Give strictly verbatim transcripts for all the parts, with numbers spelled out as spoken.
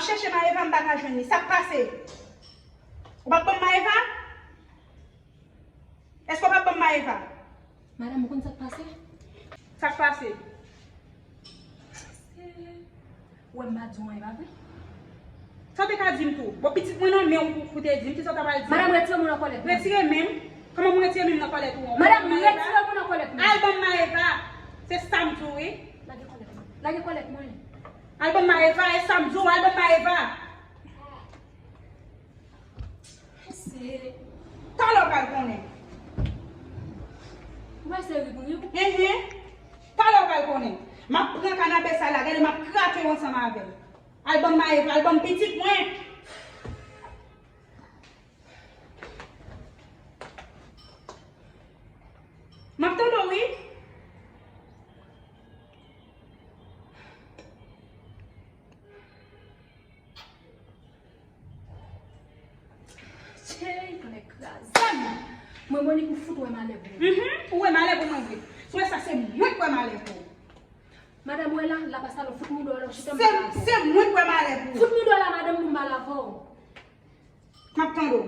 Chèche Maëva, m pa ka jwenn li. Sa k pase? Ou p ap ban m Maëva? Èske w p ap ban m Maëva? Madanm, ou konn sa k pase? Sa k pase? Ou wè m pa di w anyen, pa vre? Sa w te ka di m tou? Bon, pitit mwen nan men w pou, pou te di m, kisa w ta pral di m? Madanm, retire moun an kòlèt mwen. Retire men m? Kòman m retire men m nan kòlèt ou an? Madanm, retire moun an kòlèt mwen. Al ban m Maëva. Se sa m di w, wi. Lage kòlèt mwen. Lage kòlèt mwen. Al ban m Maëva, e sa m di w, al ban m Maëva. Se talè w pral konnen. Ou wè se ri pou ri? Enhen. Talè w pral konnen. M ap pran kanapè sa la, gade m ap krake w ansanm avè l. Al ban m Maëva, al ban m pitit mwen. M ap tande w, wi. Chey, tonnè kraze m! Mwen, Monique, ou fout wè malè pou mwen. Mhm, ou wè malè pou mwen vre. Si w wè sa, se mwen k wè malè pou ou. Madanm, ou wè la, la pa salon, fout mouda w la, ou chita m pale avè w. Se mwen k wè malè pou ou. Fout mouda w la, madanm, pou m pale avè w. M ap tande w.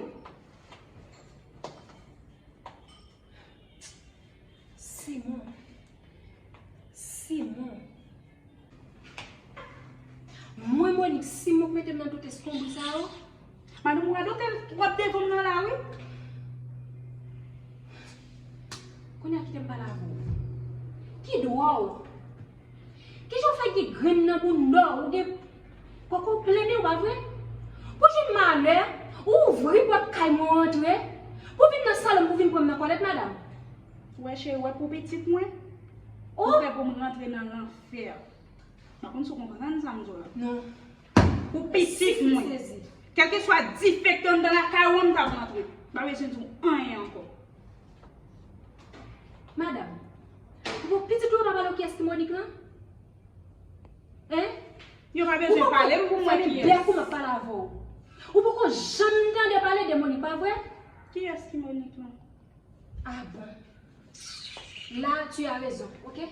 Simon. Simon. Mwen, Monique, Simon k mete m nan tout eskonbri sa yo. Madanm, ou radote l, w ap devan m nan la, wi. Kounye a kite m pale avè w. Ki dwa w? Kijan w fè gen grenn nan bounda w, ou gen poko w plennen w, pa vre? Pou jwenn malè, ou ouvri pòt kay mwen, w antre, pou vin nan salon m, pou vin pran m nan kòlèt, madanm. Ou wè, cheri, ou wè pou pitit mwen, ou prè pou m rantre nan lanfè. M pa konn si w konprann sa m di w la. Non. Pou pitit mwen. Kèlkeswa dife k te anndan lakay ou an, m t ap rantre. M pa bezwen di w anyen ankò. Madanm, pou pitit ou yo pa pale w kiyès ki Monique lan? Hein? Yo pa bezwen pale m pou m wè kiyès. Bèk ou m ap pale avè w. Ou poko janm tande pale de Monique, pa vre? Kiyès ki Monique lan? Ah bon. Là, tu as raison, ok?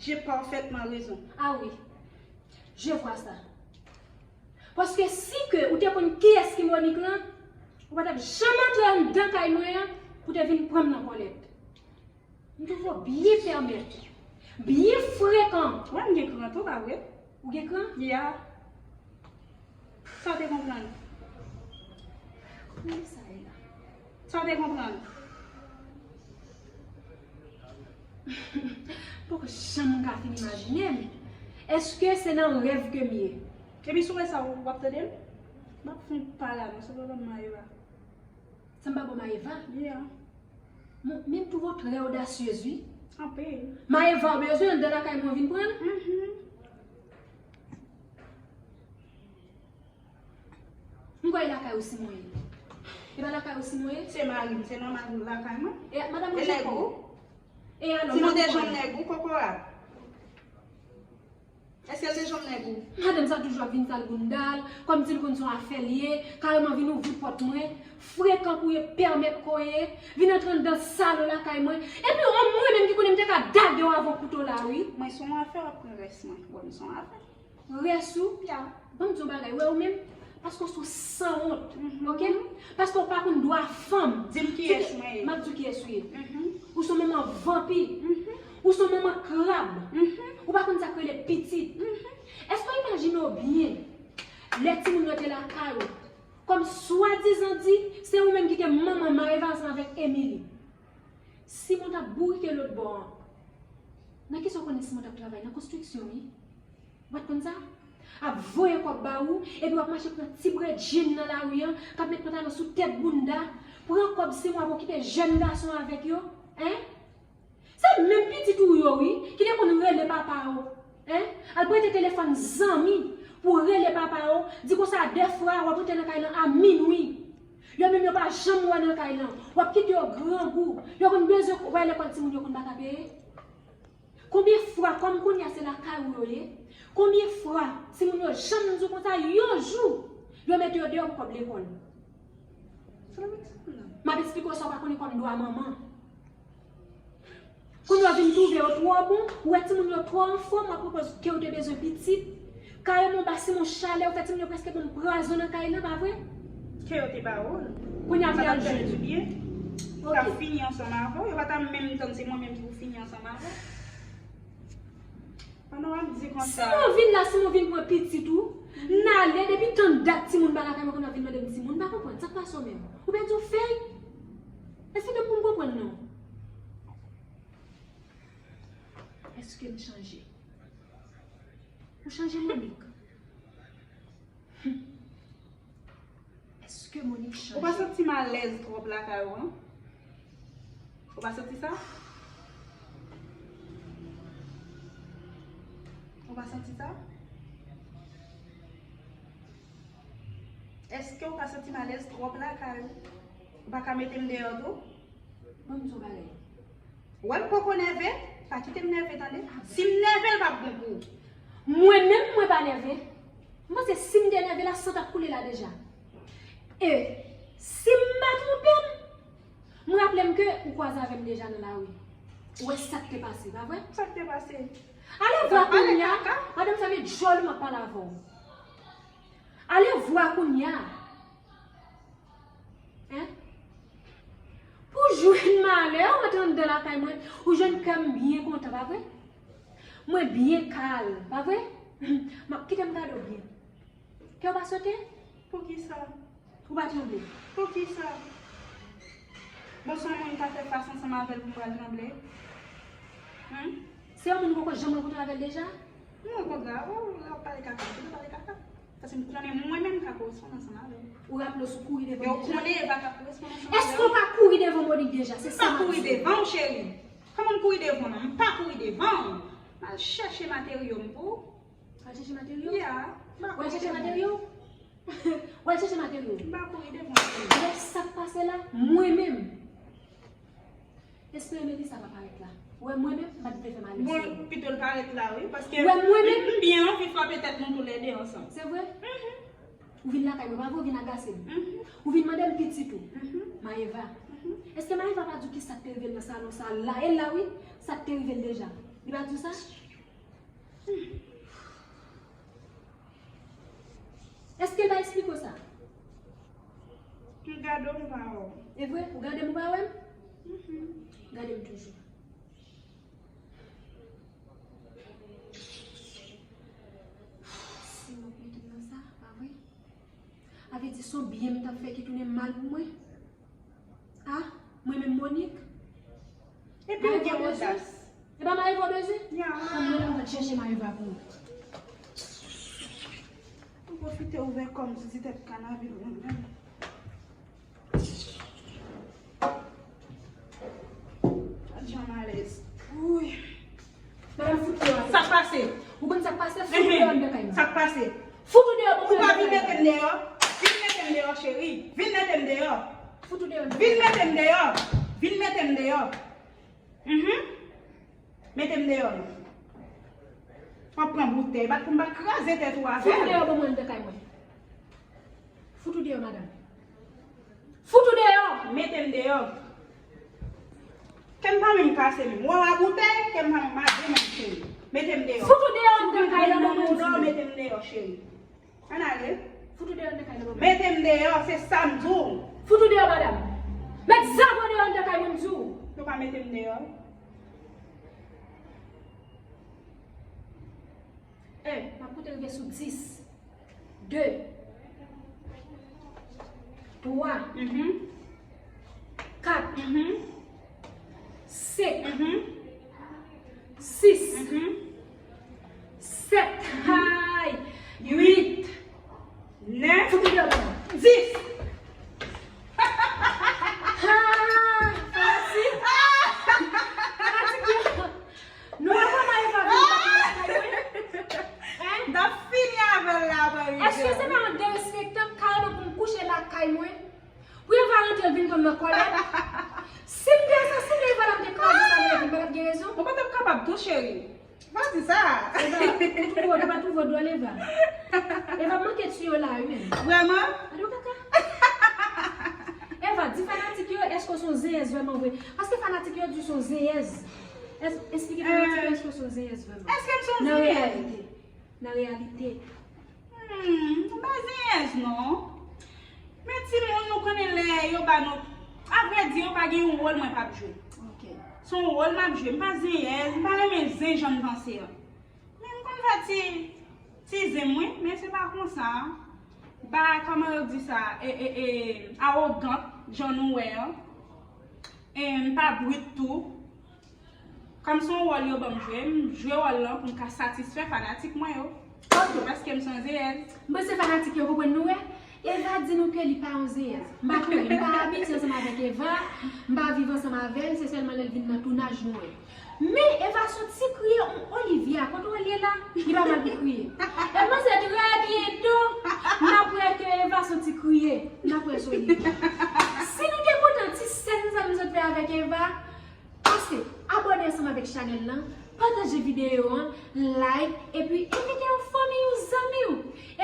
J'ai parfaitement raison. Ah oui. Je vois ça. Paske si ke ou te konn kiyès ki Monique lan, ou pa t ap janm antre anndan kay mwen an pou te vin pran m nan kòlèt. M twouve w byen pèmèt, byen frekan. Wè, m gen kran tou, pa vre? Ou gen kran? Ya. Sa w te konprann? Kòman sa ye la? Sa w te konprann? Poko janm ka fin imajine m. Èske se nan rèv ke m ye? Epi si w wè sa, w ap tande m? M ap fè yon pale avè w, se pwoblèm Maëva. Sa m pa bon Maëva? Yeah. Bon, men m twouve w trè odasyez, wi. Anpil. Maëva, w bezwen anndan lakay mwen vin pran l? Mhm. M kwè e lakay ou Simon ye. E pa lakay ou Simon ye? Se mari m, se nòmal pou l lakay mwen. E madanm ou Jekòb? E alò, Simon te janm nèg ou, Kokora? Èske l te janm nèg ou? Madanm sa toujou ap vin sal bounda l, kòmsi l konn se yon afè l ye, kareman vin ouvri pòt mwen, frekan pou ye, pèmèt ke w ye, vin antre anndan salon lakay mwen. Epi w, mwen menm ki konnen m te ka dage w avè yon kouto la, wi. Mwen se yon afè, w ap pran rès mwen. Bon, m se yon afè. Rès ou? Ya. Ban m di w yon bagay, wè ou menm, paske w se yon sanwont, mhm, oke? Paske w pa konn dwa fanm. Di m kiyès mwen ye. M ap di w kiyès ou ye. Mhm. Ou se yon manman vanpi. Mhm. Ou se yon manman krab. Mhm. Ou pa konn sa k rele pitit. Mhm. Èske w imajine w byen? Lè timoun yo te lakay ou, kòm swadizan di, se ou menm ki te manman Maëva ansanm avèk Emily. Simon t ap bourike lòt bò an. Nan kisa w konnen Simon t ap travay? Nan konstriksyon, wi. Ou pa t konn sa? Ap voye kòb ba ou, epi w ap mache pran ti brèd jenn nan lari an, k ap met pantalon sou tèt bounda, pran kòb si mwa pou okipe jèn gason avèk yo, en? Se menm pitit ou yo, wi, ki te konn rele papa yo, en? Al prete telefòn zanmi pou rele papa yo, di konsa dèfwa w ap rete nan kay lan a minwi. Yo menm yo pa janm wè nan kay lan, w ap kite yo grangou, yo konn bezwen wè lekòl timoun yo konn pa ka peye. Konbyen fwa, kòm kounye a se lakay ou yo ye, konbyen fwa timoun yo janm di w konsa yon jou yo mete yo deyò pou kòb lekòl? M ap eksplike w sa w pa konnen kòm dwa manman. Kounye a w vin twouve yo twò bon, ou wè timoun yo twò anfòm, w ap reponn ke w te bezwen pitit. Kay mwen ba Simon chalè, ou fè timoun yo prèske ban m pwazon nan kay la, pa vre? Ke yo te ba ou l. Kounye a m pral jwenn. Sa t ap fè l di byen. Li t ap fini ansanm avè w. Yo pa t ap menm tann se mwen menm ki pou fini ansanm avè w. Pandan w ap di konsa. Simon vin la, Simon vin pran pitit ou. N ale, depi tan dat timoun pa lakay mwen, kounye a vin mande m timoun. M pa konprann. Sa k pase w menm? Ou pèdi w fèy? Esplike m pou m konprann non. Èske m chanje? Ou chanje Monique? Hum. Èske Monique chanje? Ou pa santi m alèz twòp lakay ou an? Ou pa santi sa? Ou pa santi sa? Èske ou pa santi m alèz twòp lakay ou? Ou pa ka mete m deyò tou? Ban m di w bagay. Ou wè m poko nève? Pa kite m nève, tande? Si m nève, l p ap bon pou ou. Mwen menm, mwen pa nève. M panse si m te nève la, san t ap koule la deja. E si m pa twonpe m, m raple m ke ou kwaze avè m deja nan lari. Ou wè sa k te pase, pa vre? Sa k te pase? Ale vwa kounye a, madanm fèmen djòl ou m ap pale avè w. Ale vwa kounye a. Hein? Pou jwenn malè, ou antre anndan lakay mwen, ou jwenn kè m byen kontan, pa vre? Mwen byen kal, pa vre? M ap kite m gade w byen. Kè w pa sote? Poukisa? Ou pa tranble? Poukisa? Bon, se yon moun m ka fè fas ansanm avè l pou m pral tranble? Hum? Se yon moun ou poko janm rankontre avè l deja? M rankontre avè l, l ap pale kaka, l ap pale kaka. Paske m konnen mwen menm m ka koresponn ansanm avè l. Ou raple w sou kouri devan m deja? Men ou konnen Eva ka koresponn ansanm avè l. Èske w pa kouri devan Monique deja? Se sa m ap di w. M pa kouri devan w, cheri. Kòman m kouri devan w? M pa kouri devan w. M al chèche materyo m pou ou. Al chèche materyo? Yeah. Ou al chèche materyo? Ou al chèche materyo? M pa kouri devan w, cheri. Lè sa k pase la, mwen menm. Espere Melissa pa parèt la. Ou wè mwen menm, m pa t vle fè malè sou ou. Bon, pito l parèt la, wi, paske m, m byen anvi frape tèt nou toulède ansanm. Se vre? Mhm. Ou vin lakay mwen, pa vre, ou vin agase m. Mhm. Ou vin mande m pitit ou. Mhm. Maëva. Mhm. Èske Maëva pa di w ki sa k te rive l nan salon sa a la? E la, wi, sa k te rive l deja. Li pa di w sa? Èske l pa eksplike w sa? M gade w, m pa wè w. E vre? Ou gade m, ou pa wè m? Mhm. Gade m toujou. Si m ap mete m nan sa, pa vre? A vle di se yon byen m t ap fè ki tounen mal pou mwen? Ah, mwen menm Monique? Epi ou gen odas. E pa Maëva w bezwen? Ya. Ann, mwen menm m pral chèche Maëva pou ou. Ou pwofite ouvè kò m sou ti tèt kanapè mwen menm. Gad jan m alèz. Wouy. Madanm, fout deyò. Sa k pase? Ou konn sa k pase? Fout ou deyò anndan kay mwen. Sa k pase? Fout ou deyò pou mwen anndan kay mwen. Ou pa vin mete m deyò? Vin mete m deyò, cheri. Vin mete m deyò. Fout ou deyò anndan kay mwen. Vin mete m deyò. Vin mete m deyò. Mhm. Mete m deyò, non. W ap pran boutèy, bat pou m pa kraze tèt ou avè l. Fout ou deyò pou mwen anndan kay mwen. Fout ou deyò, madanm. Fout ou deyò! Mete m deyò. Kè m pa menm kase menm. Wè w a boutèy, kè m pa menm maje menm, cheri. Mete m deyò. Fout ou deyò anndan kay la, mwen di w. Mete m deyò, cheri. Ann ale. Fout ou deyò anndan kay la, mwen. Mete m deyò, se sa m di w. Fout ou deyò, madanm. Met zam ou deyò anndan kay, mwen di w. Yo pa mete m deyò. En, m ap konte rive sou dis. De. Twa. Mhm. Kat. Mhm. Senk. Mhm. Sis. Mhm. Sèt. Hay. Uit. Nèf. Fout ou deyò, madanm. Dis. Ha! Fanatik. Fanatik yo. Nou wè kòman Eva vin bat nan lakay mwen? Hein? N ap fini avè l la, aprè. Èske se pa yon derespektan kareman pou m kouche lakay mwen? Pou Eva rantre vin pran m nan kòlèt? Si m te asasen Eva la, m te kraze sa nan epi m pa t ap gen rezon? Ou pa t ap kapab tou, cheri. Pa di sa. Eva, ou twouve, ou pa twouve w dwòl, Eva? Eva manke tiye w la, wi, menm. Vrèman? Gade yon kaka. Eva, di fanatik yo, èske w se yon zeyèz vrèman vre? Paske fanatik yo di w se yon zeyèz. Es-, esplike fanatik yo, èske w se yon zeyèz vrèman? Èske m se yon zeyèz? Nan reyalite. Nan reyalite. Hmm, m pa zenyèz non. Men timoun, nou konnen lè yo ba nou, avrèdi, yo pa gen yon wòl mwen p ap jwe. Ok. Se yon wòl m ap jwe. M pa zenyèz, m pa renmen zen jan n panse an. Men m konn fè ti, ti zen mwen, men se pa konsa. M pa, kòman yo di sa, e, e, e, awogant, jan nou wè an. E m pa brit tou. Kòm se yon wòl yo ban m jwe, m jwe wòl lan pou m ka satisfè fanatik mwen yo. Ok. Paske m se yon zenyèz. M panse fanatik yo konprann nou, wè. Eva di nou ke li pa yon zenyèz. M pa konnen, m pa abitye ansanm avèk Eva, m pa viv ansanm avè l, se sèlman lè l vin nan tounaj nou wè. Men Eva soti kriye, Olivia, kote w ye la? Li pa mal pou kriye. E m panse trè byento, n ap wè ke Eva soti kriye, n ap wè sou li. Si nou te kontan ti sèn sa nou sot fè avèk Eva, pase abòne ansanm avèk chanèl lan, pataje videyo an, like, epi envite yon fanmi, yon zanmi w.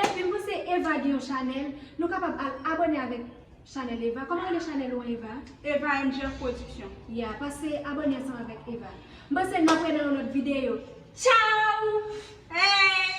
Epi m panse Eva gen yon chanèl, nou kapab al abòne avèk chanèl Eva. Kòman rele chanèl ou an, Eva? Eva M J F Production. Ya, pase abòne ansanm avèk Eva. M panse n ap wè nan yon lòt videyo. Tchao! Hey!